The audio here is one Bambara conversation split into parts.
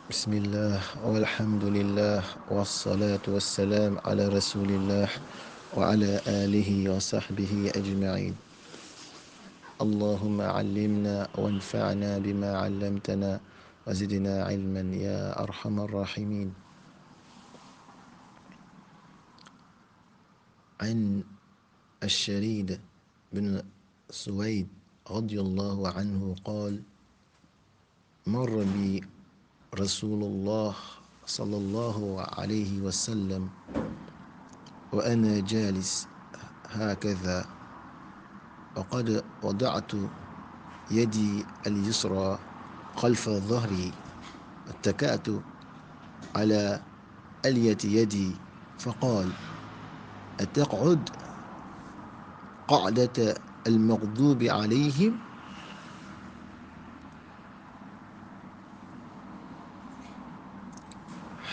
بسم الله والحمد لله والصلاة والسلام على رسول الله وعلى آله وصحبه أجمعين. اللهم علمنا وانفعنا بما علمتنا وزدنا علما يا أرحم الراحمين. عن الشريد بن سويد رضي الله عنه قال: مر بي رسول الله صلى الله عليه وسلم وأنا جالس هكذا، وقد وضعت يدي اليسرى خلف ظهري، اتكأت على ألية يدي، فقال: أتقعد قعدة المغضوب عليهم؟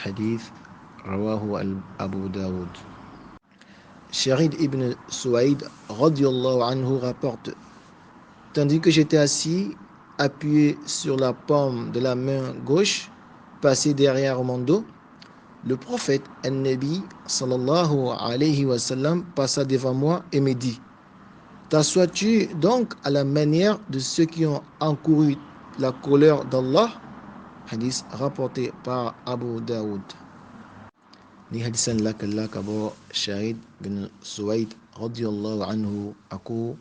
حديث رواه أبو داود. Sharid ibn Souaïd radiallahu anhu rapporte: tandis que j'étais assis, appuyé sur la paume de la main gauche, passée derrière mon dos, le prophète An-Nabi sallallahu alayhi wa sallam passa devant moi et me dit: t'assois-tu donc à la manière de ceux qui ont encouru la colère d'Allah? Hadith rapporté par Abu Daoud. Ni hadisan lakalla ka bɔ Sharid bin Suwaid radiyallahu anhu a ko: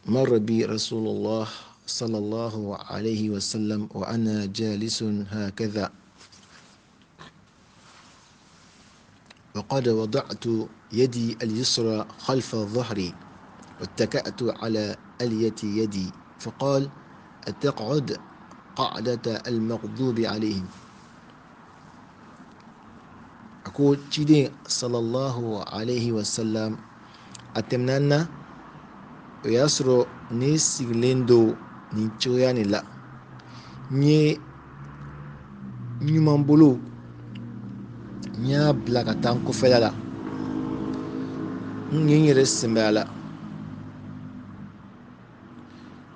marra bi Rasulullah sallallahu alayhi wa sallam wa ana jalisun hakadha, وقد وضعت يدي اليسرى خلف ظهري واتكأت على ألية يدي، فقال: أتقعد قعدة المغضوب عليهم؟ A ko ciden sallallahu alayhi wa sallam a tɛmɛna n na, o y'a sɔrɔ ne sigilen don nin cogoya nin la, n ye ɲuman bolo n y'a bila ka taa n kɔfɛla la, n ye n yɛrɛ sɛnbɛ a la.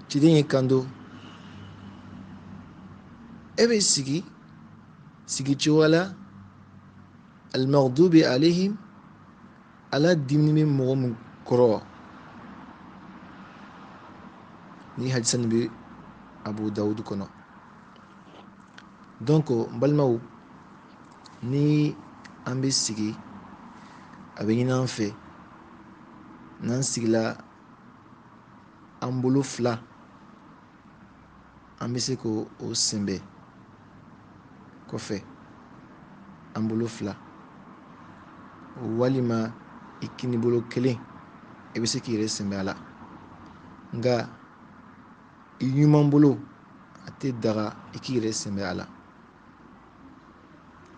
Ciden y'i kanto: e bɛ sigi sigi cogoya la al-maghdubi alayhim, ala dimini bɛ mɔgɔ min kɔrɔ. Ni hadisa nin bɛ Abu Dawud kɔnɔ. Donc n balimaw, ni an bɛ sigi, a bɛ ɲini an fɛ n'an sigila an bolo fila, an bɛ se k'o sɛnbɛ kɔfɛ, an bolo fila walima i kinibolo kelen, i bɛ se k'i yɛrɛ sɛnbɛ a la. Nka i ɲuman bolo a tɛ daga i k'i yɛrɛ sɛnbɛ a la.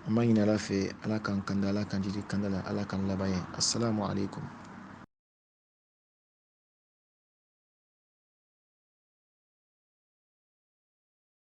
An b'a ɲini Ala fɛ, Ala k'an kanda, Ala k'an jidi kanda la, Ala k'an laban ye. Assalamu alaikum.